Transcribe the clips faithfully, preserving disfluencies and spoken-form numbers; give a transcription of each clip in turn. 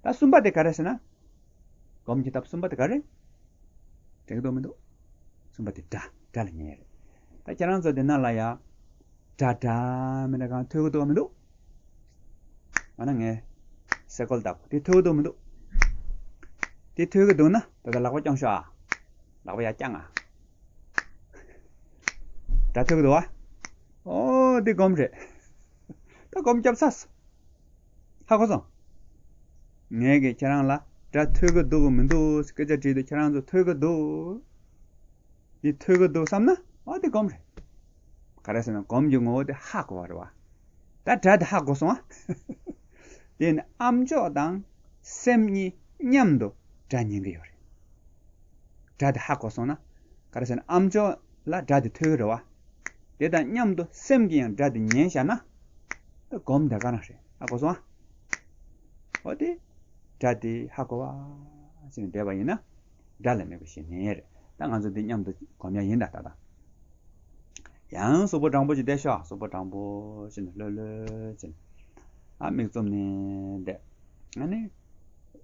ད་གསུམ་པ་དེ་ག་རེ་ཟེར་ན། སྒོམ་གྱི་ཐབས་གསུམ་པ་དེ་ག་རེ། འགྲིག་འདུག་མི་འདུག་གསུམ་པ་དེ་སྒྲ། སྒྲ་ལ་ཉན་རེད། ད་ཁྱེད་རང་ཚོ་དེ་ན་ལ་ཡ། སྒྲ་འདྲ་མི་འདྲ་གང་ཐོས་ཀྱི་འདུག་མི་འདུག་ང་ན་ངས་སེ་གོལ་བཏབ་དེ་ཐོས་ཀྱི་འདུག་མི་འདུག་དེ་ཐོས་ཀྱི་འདུག་ན་ད་ལྟ་ལག་པ་བརྐྱངས་ཤོག་ཨ། ལག་པ་ཡར་བརྐྱངས་ཨ། སྒྲ་ཐོས་ཀྱི་འདུག་ཨ། ཨོ་དེ་སྒོམ་རེད། ད་སྒོམ་བརྒྱབ་ཚར་སོང་། ཧ་གོ་སོང་། ངས་ཀྱིས་ཁྱེད་རང་ལ་སྒྲ་ཐོས་ཀྱི་འདུག་གི་མི་འདུག་སྐད་ཆ་དྲིས་དུས་ཁྱེད་རང་ཚོ་ཐོས་ཀྱི་འདུག་འདི་ཐོས་ཀྱི་འདུག་བསམ་ན་ཨ་དེ་སྒོམ་རེད། ག་རེ་ཟེར་ན་སྒོམ་གྱི་ངོ་བོ་དེ་ཧ་གོ་བ་རེད་བ། ད་སྒྲ་དེ་ཧ་གོ་སོང་ཨ། དེ་ནི་ཨ་མཆོག་དང་སེམས་གཉིས་མཉམ་དུ་སྒྲ་ཉན་གྱི་ཡོད་རེད། སྒྲ་དེ་ཧ་གོ་སོང་ན། ག་རེ་ཟེར་ན་ཨ་མཆོག་ལ་སྒྲ་དེ་ཐོས་ཀྱི་རེད་བ། དེ་དང་མཉམ་དུ་སེམས་ཀྱིས་ཡང་སྒྲ་དེ་ཉན་བཞག་ན། སྒོམ་དེ་ག་རང་རེད་ཧ་གོ་སོང་ཨ། འོ་དེ། སྒྲ་དེ་ཧ་གོ་བ། ཟེར་ནས་བསྡད་པ་ཡིན་ན། སྒྲ་ལ་དམིགས་པ་ཞིག་ནི་རེད། ད་ང་ཚོ་འདི་མཉམ་དུ་སྒོམ་ཡ་ཡིན་ད་ད་ད། ཡང་གཟུགས་པོ་དྲང་པོ་ཞིག་བསྡད་ཤོག་གཟུགས་པོ་དྲང་པོ་བྱས་ནས་ལྷོད་ལྷོད་བྱས་ནས། ཨ་མིག་བཙུམ་ནས་བསྡད། ཨ་ནི།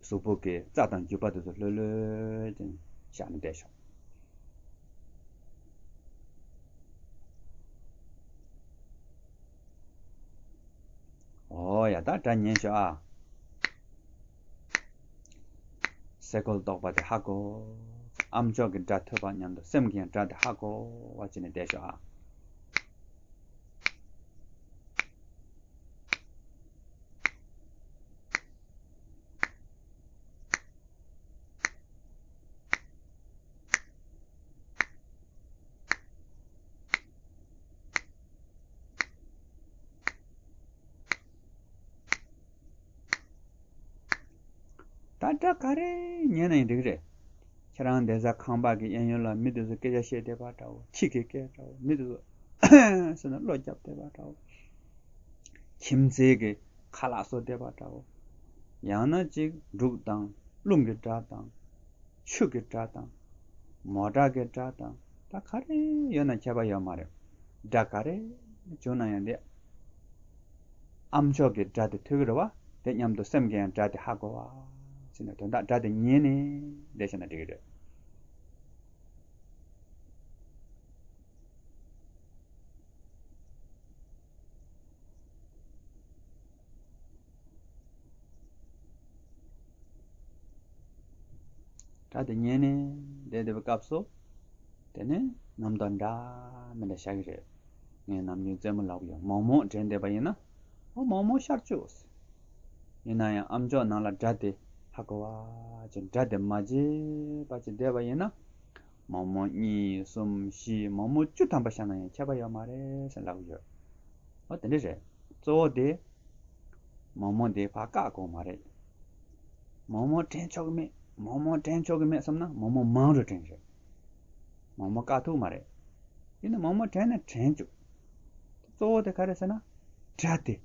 གཟུགས་པོ་གི་རྩ་དང་རྒྱུས་པ་དེ་ཚོ་ལྷོད་ལྷོད་བྱས་ནས་བཞག་ནས་བསྡད་ཤོག་ཨོ་ཡ་ད་སྒྲ་ཉན་ཤོག་ཨ། སེ་གོལ་གཏོགས་པ་དེ་ཧ་གོ། ཨ་མཆོག་གི་སྒྲ་ཐོས་པ་མཉམ་དུ་སེམས་ཀྱི་ཡང་སྒྲ་དེ་ཧ་གོ་བ་བྱས་ནས་བསྡད་ཤོག་ཨ། ད་སྒྲ་ག་རེ་ཉན་ན་ཡང་འགྲིག་རེད། ཁྱེད་རང་བསྡད་ས་ཁང་པ་གི་གཡས་གཡོན་ལ་མི་དེ་ཚོ་སྐད་ཆ་བཤད་བསྡད་པ་འདྲ་བོ། ཁྱི་གི་སྐད་འདྲ་བོ། མི་དེ་ཚོ་ཟེར་ན་བློ་རྒྱབ་བསྡད་པ་འདྲ་བོ། ཁྱིམ་མཚེས་ཀྱི་ཁ་ལག་བཟོ་བསྡད་པ་འདྲ་བོ། ཡང་ན་ཅིག་འབྲུག་དང་རླུང་གི་སྒྲ་དང་། ཆུ་གི་སྒྲ་དང་། མོ་ཊ་གི་སྒྲ་དང་། ད་ག་རེ་ཡོད་ན་ཁྱད་པར་ཡོད་མ་རེད། སྒྲ་ག་རེ་བྱུང་ན་ཡང་དེ། ཨ་མཆོག་གི་སྒྲ་དེ་ཐོས་ཀྱི་རེད་བ། དེ་མཉམ་དུ་སེམས་ཀྱི་ཡང་སྒྲ་དེ་ཧ་གོ་བ། ཟེར་ནས་དོན་དག་སྒྲ་དེ་ཉན་ནས་བསྡད་བཞག་ན་འགྲིག་གི་རེད། སྒྲ་དེ་ཉན་ནས་བསྡད་བསྡད་པའི་སྐབས་སུ། དེ་ནས་རྣམ་རྟོག་འདྲ་མི་འདྲ་ཤར་གྱི་རེད། ངས་ནམ་རྒྱུན་རྩེད་མོ་ལབ་ཀྱི་ཡོད། མོག་མོག་དྲན་བསྡད་པ་ཡིན་ན། ཨོ་མོག་མོག་ཤར་བཅུག་ཡིན་ན་ཡང་ཨ་མཆོག་ནང་ལ་སྒྲ་དེ་ཧ་གོ་བ་ཅིག་སྒྲ་དེ་མ་བརྗེད་པ་ཅིག་བསྡད་པ་ཡིན་ན། མོག་མོག་གཉིས་གསུམ་བཞི་མོག་མོག་བཅུ་ཐམ་པ་ཤར་ན་ཡང་ཁྱད་པར་ཡོད་མ་རེད་ཟེར་ལབ་ཀྱི་ཡོད། ཨོ་དེ་འདྲ་རེད། གཙོ་བོ་དེ། མོག་མོག་དེ་ཕར་བཀག་དགོས་མ་རེད། མོག་མོག་དྲན་ཆོག་གི་མེད། མོག་མོག་དྲན་ཆོག་གི་མེད་བསམ་ན་མོག་མོག་མང་རུ་དྲན་རེད། མོག་མོག་བཀག་ཐུབ་མ་རེད། ཡིན་ན་མོག་མོག་དྲན་ན་དྲན་བཅུག་གཙོ་བོ་དེ་ག་རེ་ཟེར་ན། སྒྲ་དེ།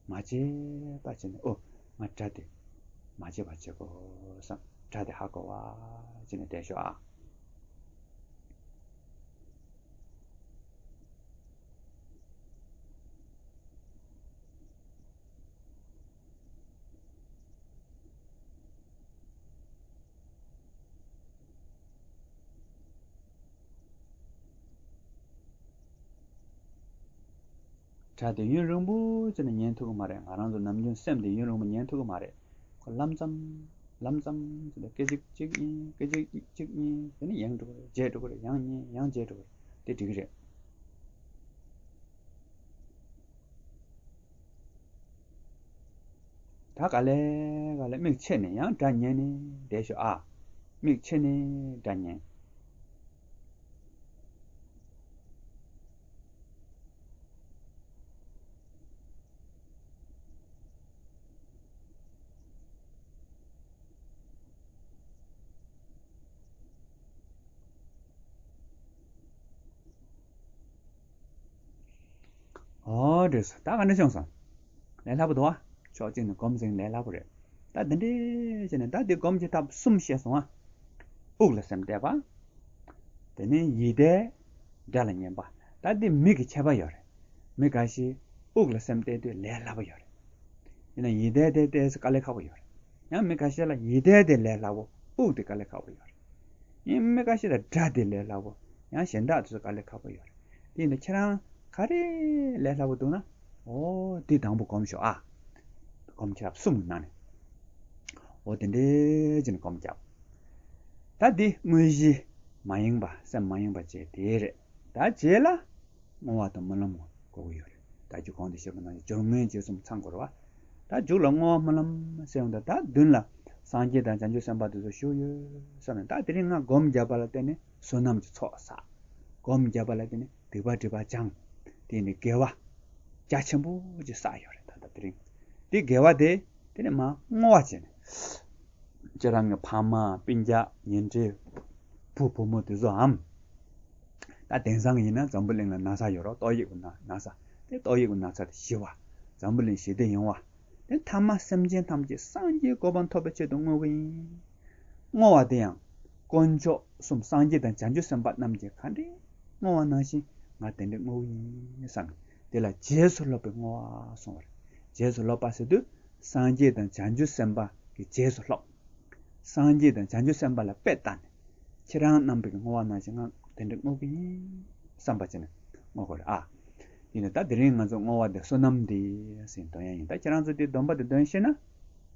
མ་བརྗེད་པ་བྱས་ནས་ཨོ། ང་སྒྲ་དེ། མ་བརྗེད་པ་བྱེད་དགོས་བསམ། སྒྲ་དེ་ཧ་གོ་བ་བྱས་ནས་བསྡད་ཤོག་ཨ། སྒྲ་དེ་ཡུན་རིང་པོ་ཅིག་ནས་ཉན་ཐུབ་ཀྱི་མ་རེད། ང་རང་ཚོ་ནམ་རྒྱུན་སེམས་དེ་ཡུན་རིང་པོ་ཉན་ཐུབ་ཀྱི་མ་རེད། ཁོ་ལམ་ཙམ། ལམ་ཙམ་ཟེར་ནས་སྐད་ཅིག་གཅིག་གཉིས། སྐད་ཅིག་གཅིག་གཉིས། དེ་ནས་ཡང་འགྲོ་གི་རེད། བརྗེད་འགྲོ་གི་རེད། ཡང་གཉིས། ཡང་བརྗེད་འགྲོ་གི་རེད། དེ་འགྲིག་གི་རེད། ད་ག་ལེ་ག་ལེ་མིག་ཕྱེ་ནས་ཡང་སྒྲ་ཉན་ནས་བསྡད་ཤོག་ཨ། མིག་ཕྱེ་ནས་སྒྲ་ཉན། ཨོ་འགྲིག་སོང་། ད་ག་འདྲ་བྱུང་སོང་། ལས་སླ་པོ་འདུག་ཨ། ཕྱོགས་གཅིག་ནས་སྒོམ་ཟིན་ལས་སླ་པོ་རེད། ད་འདི་འདྲས་བྱས་ནས་ད་འདི་སྒོམ་གྱི་ཐབས་གསུམ་བཤད་སོང་ཨ། དབུགས་ལ་སེམས་གཏད་པ། དེ་ནས་ཡིད་གཏད། སྒྲ་ལ་ཉན་པ། ད་འདི་མི་གི་ཁྱད་པར་ཡོད་རེད། མི་འགའ་ཞིག་དབུགས་ལ་སེམས་གཏད་དུས་ལས་སླ་པོ་ཡོད་རེད། ཡིན་ན་ཡིད་གཏད་དེ་ཏོག་ཙམ་དཀའ་ལས་ཁག་པོ་ཡོད་རེད། ཡང་མི་ཁ་ཤས་ལ་ཡིད་བརྟན་དེ་ལས་སླ་བོ། དབུགས་དེ་དཀའ་ལས་ཁག་པོ་ཡོད་རེད། ཡང་མི་ཁ་ཤས་ལ་སྒྲ་དེ་ལས་སླ་བོ། ཡང་གཞན་དག་དེ་ཚོ་དཀའ་ལས་ཁག་པོ་ཡོད་རེད། དེ་ཡིན་དུས་ཁྱེད་རང་ག་རེ་ལས་སླ་བོ་འདུག་ན། འོ་དེ་དང་པོ་སྒོམ་ཤོག་ཨ། སྒོམ་ཁྱེད་རང་གསུམ་གྱི་ནང་ནས། འོ་དེ་འདྲས་བྱས་ནས་སྒོམ་རྒྱབ། ད་འདི་དངོས་གཞི་མ་ཡེངས་པ། སེམས་མ་ཡེངས་པ་བྱས་དེ་རེད། ད་རྗེས་ལ་བསྔོ་བ་དང་སྨོན་ལམ་དགོས་ཀྱི་ཡོད་རེད། ད་རྒྱུ་གོང་དུ་བཤད་པ་ནང་བཞིན་སྦྱོར་དངོས་རྗེས་གསུམ་ཚང་དགོས་རེད་བ། ད་མཇུག་ལ་བསྔོ་བ་སྨོན་ལམ་ཟེར་ཡོང་དུས། ད་མདུན་ལ་སངས་རྒྱས་དང་བྱང་ཆུབ་སེམས་དཔའ་དེ་ཚོ་བཞུགས་ཡོད་བསམ་ནས། ད་དེ་རིང་ང་སྒོམ་བརྒྱབ་པ་ལ་བརྟེན་ནས་བསོད་ནམས་ཀྱི་ཚོགས་བསགས། སྒོམ་བརྒྱབ་པ་ལ་བརྟེན་ནས་སྡིག་པ་སྒྲིབ་པ་སྦྱངས། དེ་ནས་དགེ་བ་རྒྱ་ཆེན་པོ་ཅིག་བསགས་ཡོད་རེད། ད་ལྟ་དེ་རིང་དེ་དགེ་བ་དེ་དེ་ནས་མར་བསྔོ་བ་བྱས་ནས། ཁྱེད་རང་གི་ཕ་མ་སྤུན་ཀྱག་ཉེ་འབྲེལ་བུ་བུ་མོ་དེ་ཚོའམ། ད་དེང་སང་ཡིན་ན་འཛམ་བུ་གླིང་ལ་ན་ཚ་ཡོད་རེད། ཏོག་དབྱིབས་ཀྱི་ན་ན་ཚ། དེ་ཏོག་དབྱིབས་ཀྱི་ན་ཚ་དེ་ཞི་བ། འཛམ་བུ་གླིང་ཞི་བདེ་ཡོང་བ། དེ་ཐ་མ་སེམས་ཅན་ཐམས་ཅད་སངས་རྒྱས་གོ་འཕང་ཐོབ་པའི་ཆེད་དུ་བསྔོ་གི་ཡིན། བསྔོ་བ་དེ་ཡང་དཀོན་མཆོག་གསུམ་སངས་རྒྱས་དང་བྱང་ཆུབ་སེམས་དཔའ་རྣམས་ཀྱིས་ག་འདྲས་བསྔོ་བ་ནང་བཞིན་ང་དེ་འདྲས་བསྔོ་གི་ཡིན་བསམ་ནས། དེ་ལ་རྗེས་སུ་སློབ་པའི་བསྔོ་བ་གསུངས་པ་རེད། རྗེས་སུ་སློབ་པ་ཟེར་དུས་སངས་རྒྱས་དང་བྱང་ཆུབ་སེམས་དཔའ་གི་རྗེས་སུ་སློབ། སངས་རྒྱས་དང་བྱང་ཆུབ་སེམས་དཔའ་ལ་དཔེ་བལྟས་ནས། ཁྱེད་རང་རྣམ་པ་གི་བསྔོ་བ་ནང་བཞིན་ང་དེ་འདྲ་བསྔོ་གི་ཡིན་བསམ་པ་བྱས་ནས་བསྔོ་དགོས་རེད་ཨ། ཡིན་ནའི་ད་དེ་རིང་ང་ཚོ་བསྔོ་བ་དེ་བསོད་ནམས་འདི་ཟེར་འདོན་ཡ་ཡིན། ད་ཁྱེད་རང་ཚོ་དེ་འདོན་པ་དེ་འདོན་ཤེས་ན་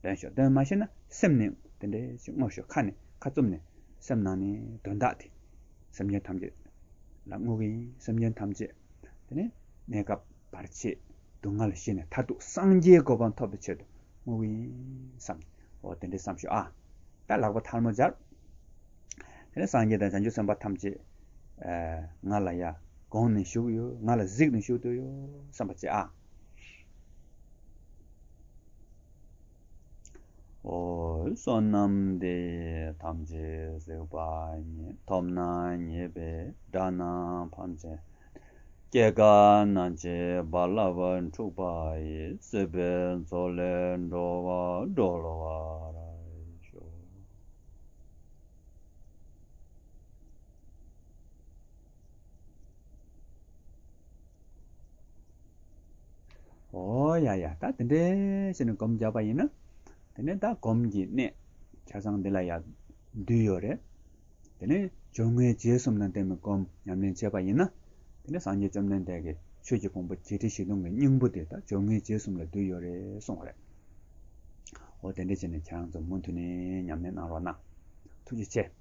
འདོན་ཤོག་འདོན་མ་ཤེས་ན་སེམས་ནས་དེ་འདྲ་ཞིག་བསྔོ་ཤོག་ཁ་ནས་ཁ་བཙུམ་ནས་སེམས་ནང་ནས་དོན་དག་དེ། སེམས་ཅན་ཐམས་ཅད་ལ་བསྔོ་གི་ཡིན། སེམས་ཅན་ཐམས་ཅད་དེ་ནས་གནས་སྐབས་བར་ཆད་སྡུག་བསྔལ་ཞི་ནས་མཐར་ཐུག་སངས་རྒྱས་གོ་འཕང་ཐོབ་པའི་ཆེད་དུ་བསྔོ་གི་ཡིན་བསམ། འོ་དེ་འདྲའི་བསམ་ཤོག་ཨ། ད་ལག་པ་ཐལ་མོ་སྦྱར། དེ་ནས་སངས་རྒྱས་དང་བྱང་ཆུབ་སེམས་དཔའ་ཐམས་ཅད་ཨ་ང་ལ་ཡ་དགོངས་ནས་བཞུགས་ཡོད། ང་ལ་གཟིགས་ནས་བཞུགས་བསྡད་ཡོད་བསམ་པ་བྱེད་ཨ། འོ་བསོད་ནམས་འདི་ཡིས་ཐམས་ཅད་གཟིགས་པ་ཉིད། ཐོབ་ནས་ཉེས་པའི་དགྲ་རྣམས་ཕམ་བྱས། སྐྱེ་རྒ་ན་འཆིའི་རྦ་རླབས་འཁྲུགས་པ་ཡི། སྲིད་པའི་མཚོ་ལས་འགྲོ་བ་སྒྲོལ་བར་ཤོག། འོ་ཡ་ཡ། ད་དེ་འདྲས་བྱས་ནས་སྒོམ་རྒྱག་པ་ཡིན་ན། དེ་ནས་ད་སྒོམ་གྱི་གནད་ཆ་ཚང་འདི་ལ་ཡ་འདུས་ཡོད་རེད། དེ་ནས་སྦྱོར་དངོས་རྗེས་གསུམ་དང་ལྡན་པའི་སྒོམ་ཉམས་ལེན་བྱས་པ་ཡིན་ན། དེ་ནས་སངས་རྒྱས་བཅོམ་ལྡན་འདས་ཀྱིས་ཆོས་ཀྱི་ཕུང་པོ་བརྒྱད་ཁྲི་བཞི་སྟོང་གི་སྙིང་པོ་དེ་ད་སྦྱོར་དངོས་རྗེས་གསུམ་ལ་འདུས་ཡོད་རེད་གསུངས་པ་རེད། འོ་དེ་འདྲས་བྱས་ནས་ཁྱེད་རང་ཚོ་མུ་མཐུད་ནས་ཉམས་ལེན་གནང་རོགས་གནང་། ཐུགས་རྗེ་ཆེ།